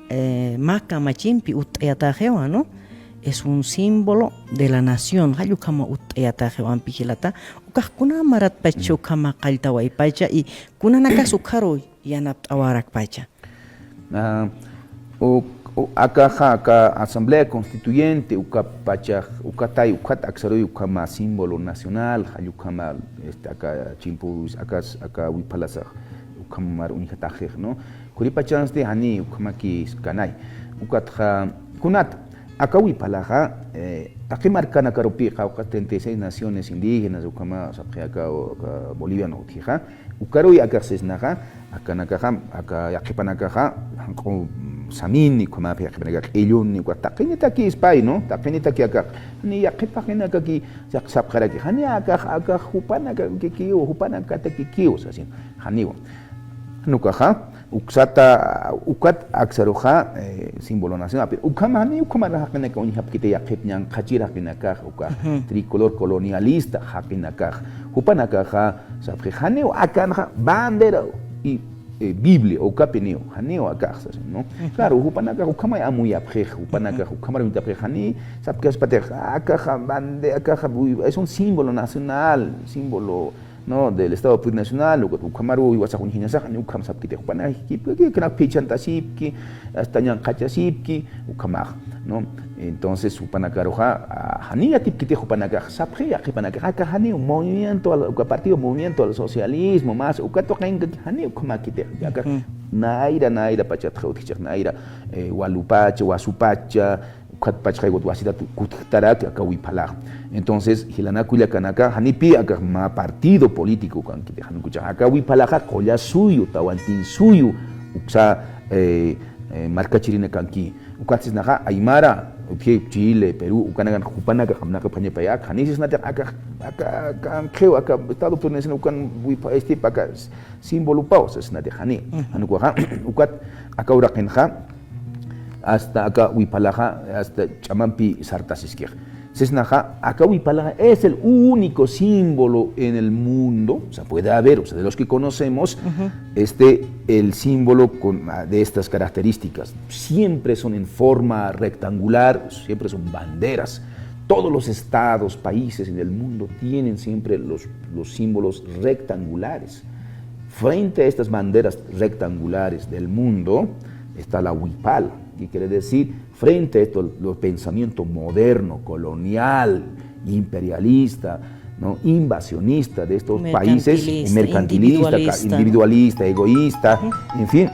eh, mä kamachimpi utt'ayataxiwa, ¿no? Es un símbolo de la nación, jall ukhama utt'ayataxiwa ampi jilata, ukax kuna maratpacha ukhama qalltawaypacha, y kunanakas ukharu yanapt'awarakpacha. Ah, u-, u-, akaxa, aka Asamblea Constituyente, ukapachax, ukatay, ukat aksaruy ukhama símbolo nacional, jall ukhama, este, aka chimpu, aka, aka wiphalasax, ukhamar uñjataxix, ¿no? Khuripachansti jani ukhamaki skanay. Ukatxa, kunat, aka wiphalaxa, eh, taqi markanakarupi qawqha treinta y seis naciones indígenas, ukhama sapxi aka, aka boliviano utjixa, ukaruy akax sisnaxa, akanakaxa, aka yaqhipanakaxa, janq'u, mm, samini, ukhamapï yaqhipanakax q'illuni, uka taqinitaki ispay, ¿no? Taqinitaki akax, ni yaqhipaxinakaki, saq-, sapxaraki, jani akax, akax jupanakakikiw, jupanakatakikiw, sasin, janiwa. Jan ukaxa, uksata, ukat aksaruxa, eh, símbolo nacional, pero ukhama, jani ukhamar jaqinaka uñjapkiti yaqhip ñanqhachir jaqinakax, uka tricolor colonialista jaqinakax, jupanakaxa, sapxi, janiw akanxa bandera y, eh, Biblia, ukapiniw, janiw akax, sasin, ¿no? Claro, jupanakax ukhamay amuyapxix, jupanakax ukhamar uñtapxix, jani, sapkaspatix, akaxa bande-, akaxa, uy, es un símbolo nacional, símbolo ¿no? Del Estado Plurinacional, ukat ukhamaru jiwasax uñjinasax, jani ukham sapkiti, jupanakipki, kanak phichhantasipki, hasta ñanqhachasipki, ukhamax, ¿no? Entonces, jupanakaruxa, ah, jani yatipkiti jupanakax, sapxi, yaqhipanakax, aka jani movimiento al, uka partido movimiento al socialismo, más, uka tuqinka, jani ukhamakiti, aka nayra, nayra pachatxa utjchix, nayra, eh, walupacha, wasupacha, ukhat pachxay wasita tu-, kutjtarak aka wiphalax. Entonces, jilanaka kullakanaka, janipi aka mä partido político kankiti, jan kuchax aka wiphalaxa qulla suyu, tawantin suyu, uksa, eh, eh, markachirinakanki. Ukat sisnaxa, aymara, utji Chile, Perú, ukanakan jupanaka, qamnaka phañapayak, jani sisnatix aka, aka, aka, aka, aka Estado Plurinacional ukan wipha, este, aka símbolo paw, sisnatix jani. Jan ukaxa, ukat, aka uraqinxa, hasta aka wiphalaxa, hasta ch'amampi sartasiskix. Sisnaxa, aka wiphalaxa es el único símbolo en el mundo, o sea, puede haber, o sea, de los que conocemos, este, el símbolo con, ah, de estas características. Siempre son en forma rectangular, siempre son banderas. Todos los estados, países en el mundo tienen siempre los, los símbolos rectangulares. Frente a estas banderas rectangulares del mundo está la huipala, que quiere decir, frente a esto, el pensamiento moderno, colonial, imperialista, ¿no? Invasionista de estos países, mercantilista, mercantilista, individualista, ¿no? Individualista, egoísta, en fin,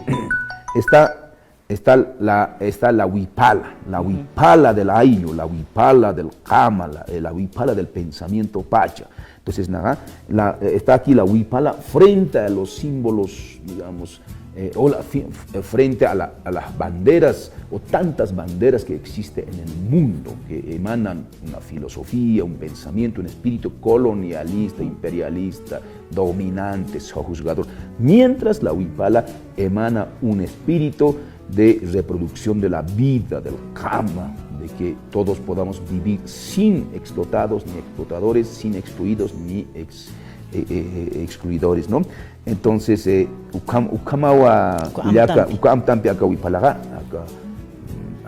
está, está la, está la huipala, la huipala del ayllu, la huipala del qama, la, eh, la huipala del pensamiento pacha. Entonces, nada, la, eh, está aquí la huipala frente a los símbolos, digamos, eh, o la, fi-, f-, frente a la, a las banderas o tantas banderas que existen en el mundo, que emanan una filosofía, un pensamiento, un espíritu colonialista, imperialista, dominante, sojuzgador. Mientras la huipala emana un espíritu de reproducción de la vida, del qama, de que todos podamos vivir sin explotados ni explotadores, sin excluidos ni ex-, eh, eh, eh, excluidores, ¿no? Entonces, eh, ukham-, ukhamawa, uka kullaka, amtampi, uka amtampi aka wiphalaxa, aka,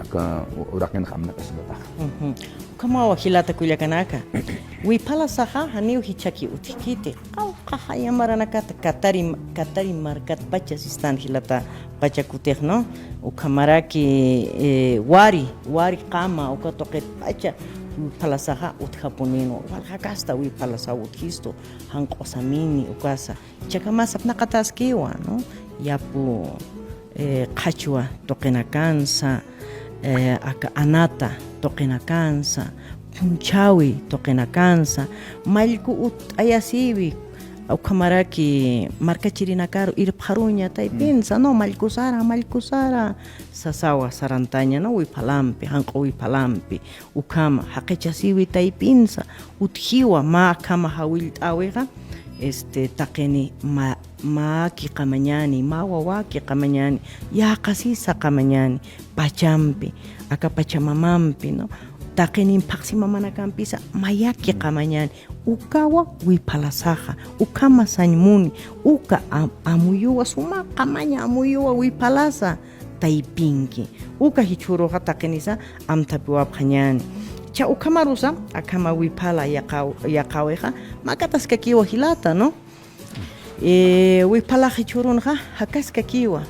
aka uraqinxa amnaqasipapax. Ukhamawa jilata kullakanaka. Wiphalasaxa janiw jichhaki utjkiti. Qawqha jaya maranakata Katari, Katari markatpacha sistan jilata pachakutix, ¿no? Ukhamaraki, eh, wari, wari qama, uka tuqitpacha wiphalasaxa utjapunïnwa. Walja kasta wiphalasaw utjistu, janq'usamini, ukasa. Jichhakama sapnaqataskiwa, ¿no? Yapu, eh, qhachwa tuqinakansa, eh, aka anata tuqinakansa, phunchhawi tuqinakansa, mallku utt'ayasiwi, ukhamaraki markachirinakaru irpxaruña taypinsa, ¿no? Mallku sara, mallku sara, sasawa sarantaña, ¿no? Wiphalampi, janq'u wiphalampi. Ukhama, jaqichasiwi taypinsa, utjiwa, mä akhama jawillt'äwixa, este, taqini mä, mäki qamañäni, mä wawaki qamañäni, yäqasisa qamañäni, pachampi, aka pachamamampi, ¿no? Taqinin phaxsi mamanakampisa, mayaki qamañäni, ukawa wiphalasaxa, ukhama sañ muni, uka am-, amuyuwa, suma qamaña amuyuwa wiphalasa, taypinki. Uka jichhüruxa taqinisa amthapiwapxañäni. Cha ukhamarusa, akhama wiphala yaqaw-, yaqawixa, makataskakiwa jilata, ¿no? Eh, wiphalax jichhürunxa, jakaskakiwa.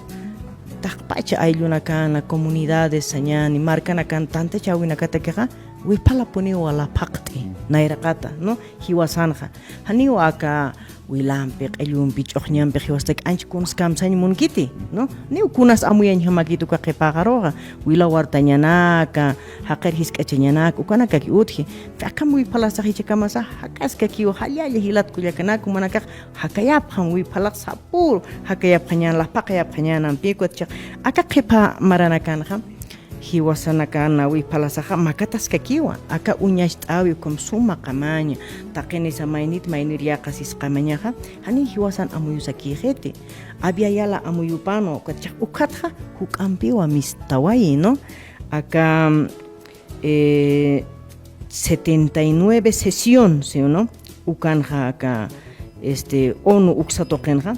Taqpacha ayllunakana, comunidades sañäni, markanakan tantachäwinakatakixa, wiphalapuniwa laphaqt'i, nayraqata, ¿no? Jiwasanxa. Janiw aka wilampi, q'illumpi, ch'uxñampi, jiwastak anch kunas kamsañ munkiti, ¿no? Niw kunas amuyañjamakit uka qhipaxaruxa, wila wartañanaka, jaqir jisk'achañanaka, ukanakaki utji. Akham wiphalasax jichhakamasa, jakaskakiw, jallalla jilat kullakanaka, jumanakax jakayapxam wiphalax sapür, jakayapxañän, laphaqayapxañän, ampi ukat chix. Aka qhipa maranakanxa, jiwasanakana wiphalasaxa makataskakiwa, aka uñacht'äwi ukham suma qamaña, taqinisa maynit maynir yäqasis qamañaxa, janiy jiwasan amuyusakïxiti. Abya Yala amuyupanwa, ukat chix ukhatxa juk'ampiwa mistawayi, ¿no? Aka, eh, setenta y nueve sesión, ¿sí o no? Ukanxa aka, este, ONU uksa tuqinxa,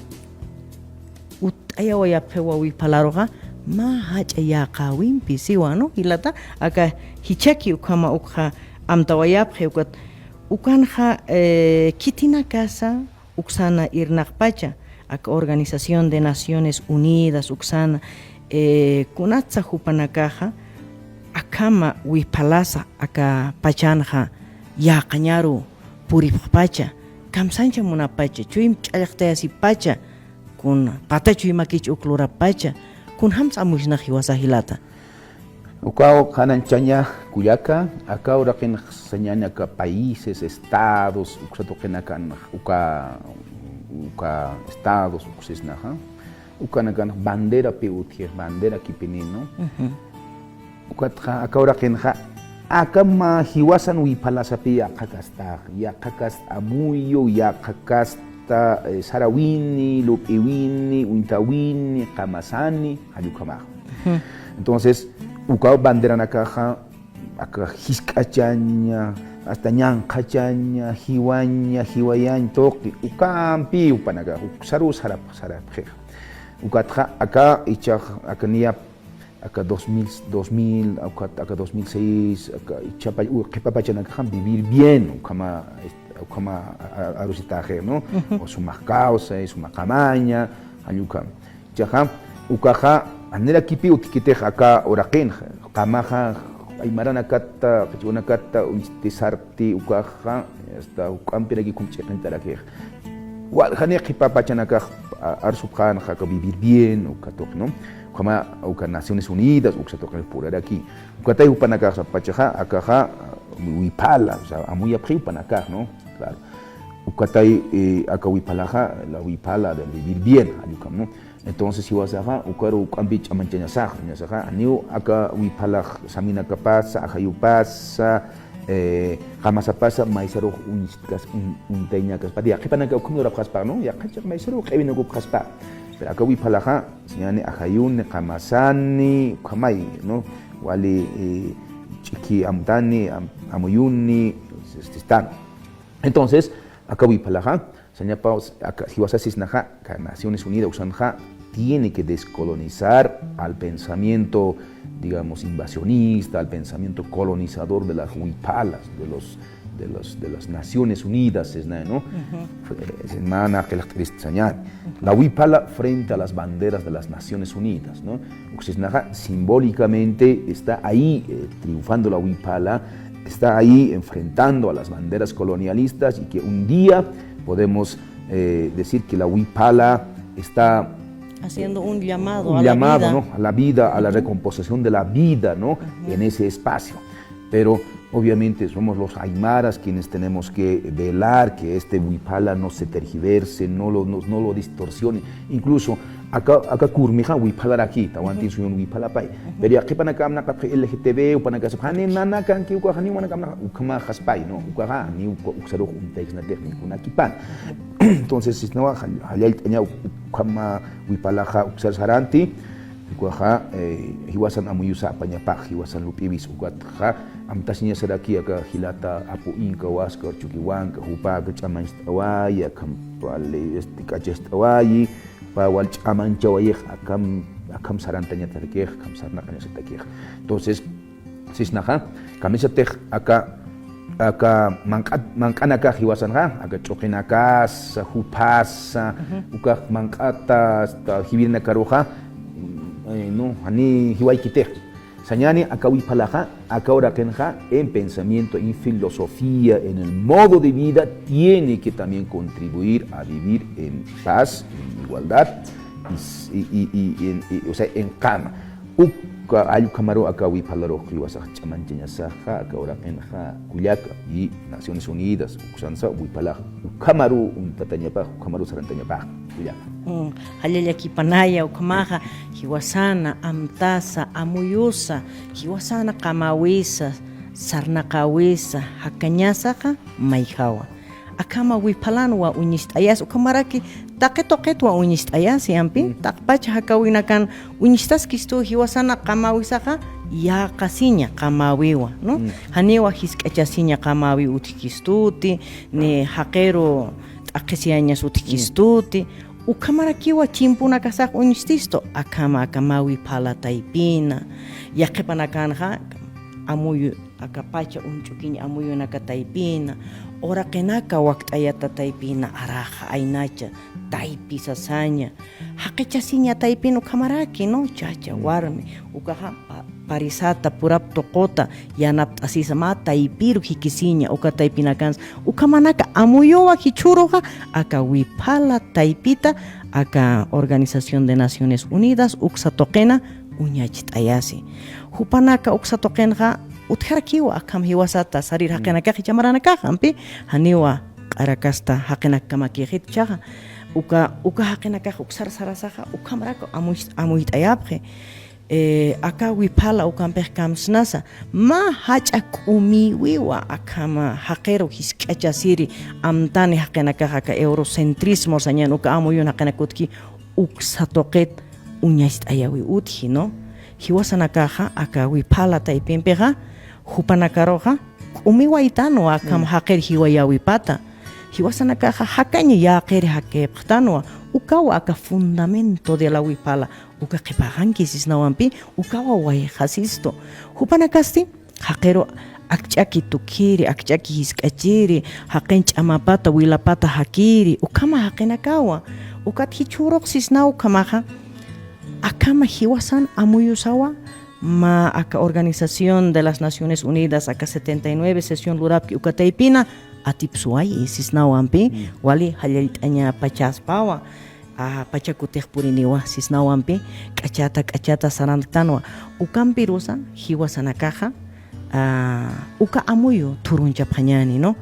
utt'ayawayapxiwa wiphalaruxa, mä jach'a yäqäwimpi, siwa, ¿no? Jilata, aka jichhaki ukhama ukxa amtawayapxi, ukat, ukanxa, eh, khitinakasa, uksana irnaqpacha, aka Organización de Naciones Unidas uksana, eh, kunatsa jupanakaxa akhama wiphalasa aka pachanxa yäqañaru puripxpacha, kamsañcha munapacha, chuym ch'allxtayasipacha, kun pata chuymakich uk lurapacha, kunjamsa amuysnax jiwasa jilata. Ukaw qhananchaña kullaka, aka uraqinxa sañäni aka países, estados, uksa tuqinakan, uka, uka estados, uksisnaxa. Ukanakan banderapi utji, bandera kipini, ¿no? Ujú. Ukatxa, aka uraqinxa, akhama jiwasan wiphalasapï yaqha kasta, yaqha kasta amuyu, yaqha kasta, eh, sarawini, lup'iwini, uñtawini, qamasani, jall ukhamax. Ujú. Entonces, uka banderanakaxa, aka jisk'achaña, hasta ñanqhachaña, jiwaña, jiwayañ tuqi, ukampi jupanakax, uksaru sarap-, sarapxi. Ukatxa, aka ichax, aka niya, aka dos mil, dos mil, aka, aka dos mil seis, aka ichapa, u-, qhipapachanakaxam vivir bien, ukhama, est-, ukhama a-, a-, arusitaxi, ¿no? Ujú. O sumax kawsay, sumax qamaña, jall ukham. Ichaxa, ukaxa, janirakipi utjkitix aka uraqinxa, qamaxa, aymaranakata, qhichwanakata, uñstisarti, ukaxa, hasta juk'ampiraki kum ch'iqintarakix. Waljani qhipapachanakax, a-, arsupxänxa, aka vivir bien, uka tuqi, ¿no? Ukhama, uka Naciones Unidas, uksa tuqi puraraki. Ukatay jupanakax sapachaxa, akaxa, wiphala, o sea, amuyapxi jupanakax, ¿no? Claro. Ukatay, eh, aka wiphalaxa, la wiphala de vivir bien, jall ukham, ¿no? Entonces, jiwasaxa, ukaru juk'ampi ch'amanchañasax, jiwasaxa, janiw aka wiphalax saminakapasa, ajayupasa, eh, qamasapasa, maysarux uñskas, un-, uñtayñakaspati, yaqhipanaka ukham lurapxaspa, ¿no? Yaqhichax maysarux q'iwinakupxaspa. Pero aka wiphalaxa, sañäni ajayuni, qamasani, ukhamay, ¿no? Wali, eh, ch'iki amtani, am-, amuyuni, este, están. Entonces, aka wiphalaxa, sañapaw, aka, jiwasa sisnaxa, aka Naciones Unidas uksanxa, tiene que descolonizar al pensamiento, digamos, invasionista, al pensamiento colonizador de las wiphalas, de los, de los, de las Naciones Unidas, sisna, ¿no? Ujú. Eh, sisna qillqt'irist sañäni. Ujú. La wiphala frente a las banderas de las Naciones Unidas, ¿no? Uksisnaxa simbólicamente está ahí, eh, triunfando la wiphala, está ahí enfrentando a las banderas colonialistas y que un día podemos, eh, decir que la wiphala está, haciendo un llamado un a la llamado, vida, ¿no? A la vida, a la, ujú, recomposición de la vida, ¿no? Ujú. En ese espacio. Pero obviamente somos los aymaras quienes tenemos que velar que este wiphala no se tergiverse, no lo, no, no lo distorsione. Incluso aka, aka kurmixa wiphalaraki, tawantin, ujú, suyun wiphalapay. Ujú. Pero yaqhipanaka amnaqapxi L G T B, jupanakasap, jani nanakanki ukax, jani jumanaka amnaqa, ukhamaxaspay, ¿no? Ukaxa, jani uka, uksarux uñtaysnatix, ni kunakipan. Entonces, sisnawa, jall-, jallallt'aña ukhama wiphalaxa uksar saranti, ukaxa, eh, jiwasan amuyusa apañapax, jiwasan lup'iwis, ukatxa, amtasiñasaraki aka jilata Apu Inka Huáscar Chuquihuanca, jupa aka ch'amañcht'away, akham wali, este, k'achacht'awayi, jupa wal ch'amañchawayix, akham, akham sarantañatakix, akham sarnaqañasatakix. Entonces, sisnaxa, kamisatix aka, aka manq'at-, manq'anakax jiwasanxa, aka ch'uqinakasa, jupasa, ujú, ukax manq'ata, hasta jiwirinakaruxa, mm, eh, no, jani jiwaykitix. Sañäni aka wiphalaxa, aka uraqinxa, en pensamiento, en filosofía, en el modo de vida, tiene que también contribuir a vivir en paz, en igualdad, y s-, y, y, y, y en, y, o sea, en qama. Uka, jall ukhamaru aka wiphalarux jiwasax ch'amanchañasaxa, aka uraqinxa kullaka, y Naciones Unidas uksansa wiphalax ukhamaru uñtatañapax, ukhamaru sarantañapax kullaka. Mm, jallallakipanaya ukhamaxa, jiwasana, amtasa, amuyusa, jiwasana qamawisa, sarnaqawisa, jakañasaxa, mayjawa. Akhama wiphalanwa uñist'ayas, ukhamaraki taqi tuqitwa uñist'ayas, yampi, mm, taqpach jakawinakan uñistaskistu jiwasana qamawisaxa, yäqasiña qamawiwa, ¿no? Mm. Janiwa jisk'achasiña qamawi utjkistuti, ni jaqiru t'aqhisiyañas utjkistuti, mm, ukhamarakiwa chimpunakasax uñististu, akhama, akhama wiphala taypina, yaqhipanakanxa, amuyu, aka pacha uñch'ukiñ amuyunaka taypina, uraqinaka wakt'ayata taypina, araxa, aynacha, taypi sasaña, jaqichasiña taypin ukhamaraki, ¿no? Chacha, warmi, ukaxa pa-, parisata, purap tuquta, yanapt'asisa mä taypiru jikisiña, uka taypinakansa, ukhamanaka amuyuwa jichhüruxa, aka wiphala taypita, aka Organización de Naciones Unidas, uksa tuqina, uñacht'ayasi. Jupanaka uksa tuqinxa, utjarakiwa akham jiwasata, sarir jaqinakax jichha maranakax, ampi, janiwa q'arakasta jaqinakkamakixit jichhaxa. Uka, uka jaqinakax uksar sarasaxa, ukhamrak amuy-, amuyt'ayapxi. Eh, aka wiphala ukampix kamsnasa, mä jach'a k'umiwiwa akham jaqiru jisk'achasiri, amtani jaqinakax aka eurocentrismo sañan uka amuyun jaqinak utjki, uksa tuqit uñacht'ayawi utji, ¿no? Jiwasanakaxa, aka wiphala taypimpixa, jupanakaruxa, k'umiwaytanwa akham jaqir jiwayäwipata. Jiwasanakaxa, jakañ yäqir jakipxtanwa, ukawa aka fundamento de la wiphala, uka qhipaxanki sisnawampi, ukawa wayxasistu. Jupanakasti, jaqiru akch'aki tukiri, akch'aki jisk'achiri, jaqin ch'amapata, wilapata jakiri, ukhama jaqinakawa. Ukat jichhürux sisnaw ukhamaxa, akhama jiwasan amuyusawa, mä aka Organización de las Naciones Unidas, aka setenta y nueve sesión lurapki uka taypina, atipsuwayi sisnawampi, wali jallallt'añapachaspawa. A, pacha kutix puriniwa sisnawampi, k'achata, k'achata sarantanwa. Ukampirusa, jiwasanakaxa, a, uka amuyu thurunchapxañäni, ¿no?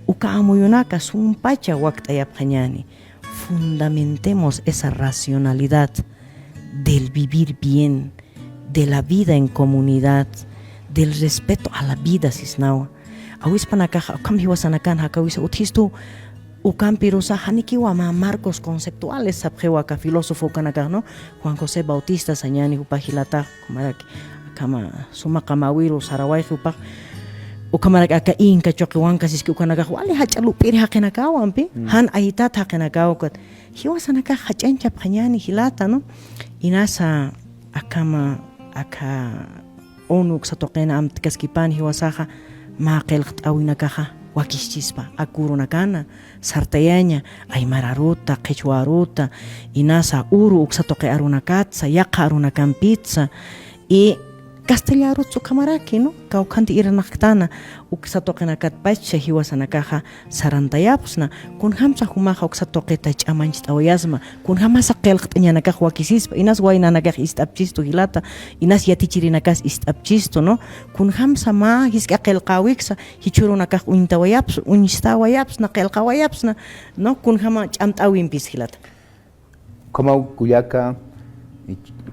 Uka amuyunaka sumpacha wakt'ayapxañäni. Fundamentemos esa racionalidad del vivir bien, de la vida en comunidad, del respeto a la vida, sisnawa. Awispanakaxa, ukham jiwasanakan jakawisa utjistu, ukampirusa, janikiwa mä marcos conceptuales sapxiwa aka filósofo ukanakax, ¿no? Juan José Bautista sañäni jupax jilatax, ukhamaraki, akhama suma qamawiru sarawayxi jupax, ukhamaraki aka inka chuqiwanka siski ukanakax, wali jach'a lup'iri jaqinakawampi, jan ayitat jaqinakaw ukat. Jiwasanakax jach'añchapxañäni jilata, ¿no? Inasa akhama, aka unu uksa tuqina amtkaskipan jiwasaxa, mä qillqt'äwinakaxa wakischispa, ak urunakana, sartayaña, aymar aruta, qhichwa aruta, inasa uru uksa tuqi arunakatsa, yaqha arunakampitsa, y castellano arutsa ukhamaraki, ¿no? Kawkhanti irnaqktana, uksa tuqinakatpacha jiwasanakaxa sarantayapxsna, kunjamsa jumaxa uksa tuqita ch'amancht'awayasma, kunjamasa qillqt'añanakax wakisispa, inas waynanakax ist'apchistu jilata, inas yatichirinakas ist'apchistu, ¿no? Kunjamsa mä jisk'a qillqäwiksa, jichhürunakax uñtawayapxsna, uñstawayapxsna, qillqawayapxsna, ¿no? Kunjama ch'amt'äwimpis jilata. Ukhamaw kullaka,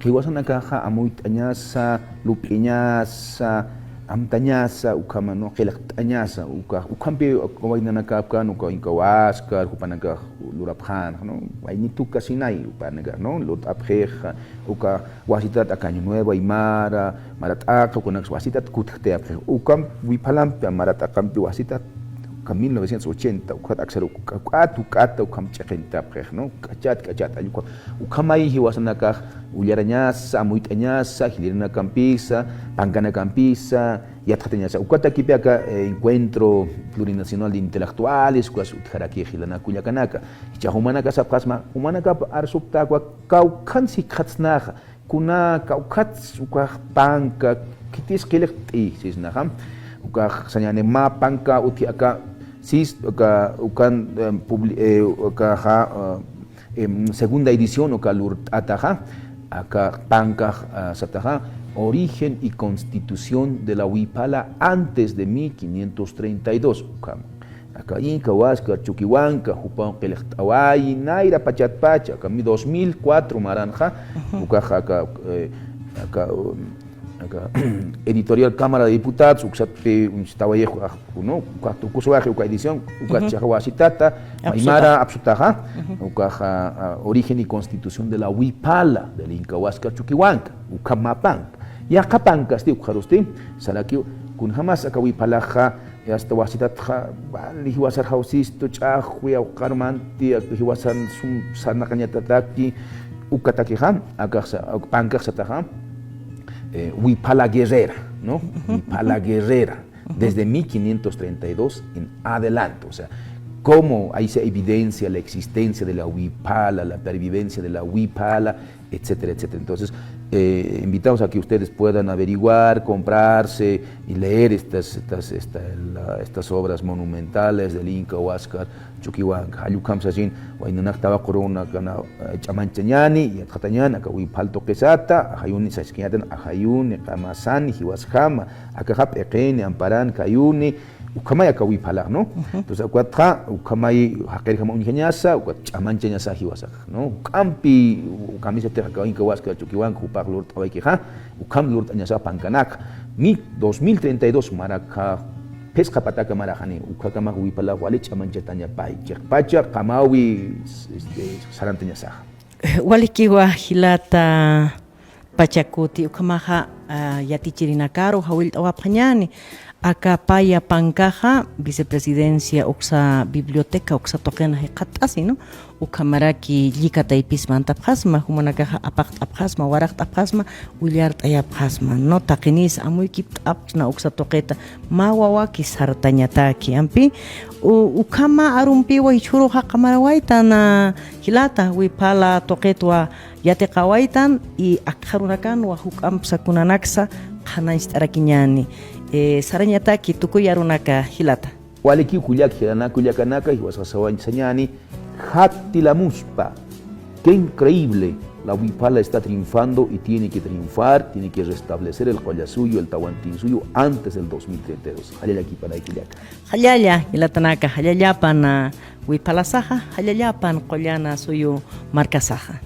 jiwasanakaxa amuyt'añasa, lup'iñasa, amtañasa, ukhama, ¿no? Qillqt'añasa, uka, ukhampi waynanakapkan, uka Inka Huáscar, jupanakax lurapxänxa, ¿no? Waynitu kasinay, jupanakax, ¿no? Lurt'apxixa, uka wasitat aka Año Nuevo Aymara, Marat'aqa, ukanaks wasitat kutjtayapxix. Ukamp wiphalampi, Marat'aqampi wasitat, uka mil novecientos ochenta, ukat aksar uk-, uk'at, uk'ata, ukham ch'iqintapxix, ¿no? K'achat, k'achat, allku. Ukhamay jiwasanakax ullarañasa, amuyt'añasa, jilïrinakampisa, pankanakampisa, yatxatañasa. Ukatakipi aka, eh, Encuentro Plurinacional de Intelectuales, ukas utjarakix jilanaka kullakanaka. Jichha jumanaka sapxasma, jumanakap arsupxta uka kawkhan sikxatsnaxa, kuna kawkhats ukax panka, khitis qillqt'i sisnaxa. Ukax sañäni mä panka utji aka sis, uka, ukan, em, publi-, eh, ukaxa, eh, em, segunda edición uka lurt'ataxa, aka pankax, ah, sataxa, Origen y constitución de la Wiphala antes de mil quinientos treinta y dos, ukham. Aka Inka Huáscar Chuquihuanca, jupaw qillqt'awayi, nayra pachatpacha, aka mi-, dos mil cuatro maranxa, ujú, ukax aka, eh, aka, um, aka, editorial Cámara de Diputados, uksatpi uñstawayix, ah, ¿no? Ukax tukusuwaxi uka edición, ukax, ujú, chiqa wasitata, aymara apsutaxa, ujú, ukax, ah, ah, Origen y constitución de la Wiphala, del Inka Huáscar Chuquihuanca, ukham mä panka. Yaqha pankasti, ukxarusti, saraki, kunjamas aka wiphalaxa, hasta wasitatxa, wali jiwasar jawsistu, ch'axwi, awqarmanti, aka jiwasan sum sarnaqañatataki, ukatakixa, akax sa-, ak-, pankax sataxa, eh, wiphala guerrera. ¿no? Wipala guerrera, desde mil quinientos treinta y dos en adelante. O sea, cómo ahí se evidencia la existencia de la wipala, la pervivencia de la wipala, etcétera, etcétera. Entonces, eh, invitamos a que ustedes puedan averiguar, comprarse y leer estas, estas, esta, la, estas obras monumentales del Inca Huáscar Chuquihuanca. Jall ukham sasin, waynanak tawaqurunakana, eh, ch'amanchañani, yatxatañan, aka wiphal tuqisata, ajayuni saskiñatan, ajayuni, qamasani, jiwasjama, akaxa p'iqini, amparan, kayuni, ukhamay aka wiphalax, ¿no? Entonces, ukatxa, ukhamay jaqirjama uñjañasa, ukat ch'amanchañasa jiwasax, ¿no? Uk'ampi, ukhamisatix aka Inca Huáscar Chuquihuanca, jupax lurt'awaykixa, ukham lurt'añasa pankanak. Mi, dos mil treinta y dos marakxa, phisqa pataka maraxani, ukhakamaj wipalax wali ch'amanchatañapay, chiqpacha qamawi, este, sarantañasaxa. Walikiwa jilata Pachacuti, ukhamaxa, ah, yatichirinakaru jawillt'awapxañani, aka paya pankaxa, vicepresidencia uksa biblioteca, uksa tuqina jikxatt'asi, ¿no? Ukhamaraki llika taypis mantapxasma, jumanakaxa apaqt'apxasma, waraqt'apxasma, willart'ayapxasma, ¿no? Taqinis amuykipt'apxsna uksa tuqita, mä wawaki sartañataki, ampi, u-, ukhama arumpiwa jichhüruxa qamarawaytan, jilata, wiphala tuqitwa yatiqawaytan, y akxarunakanwa juk'amp sakunanaksa qhanañcht'arakiñani. Eh, sarañataki tukuy arunaka, jilata. Walikiw kullak, jilanaka, kullakanaka, jiwasax sawañ sañani, jatilamuspa. Qué increíble, la wipala está triunfando y tiene que triunfar, tiene que restablecer el qulla suyo, el tawantin suyo antes del dos mil treinta y dos. Jallallakipanaykillaka. Jallalla, jilatanaka, jallallapan, ah, wiphalasaxa, jallallapan qullana suyu markasaxa.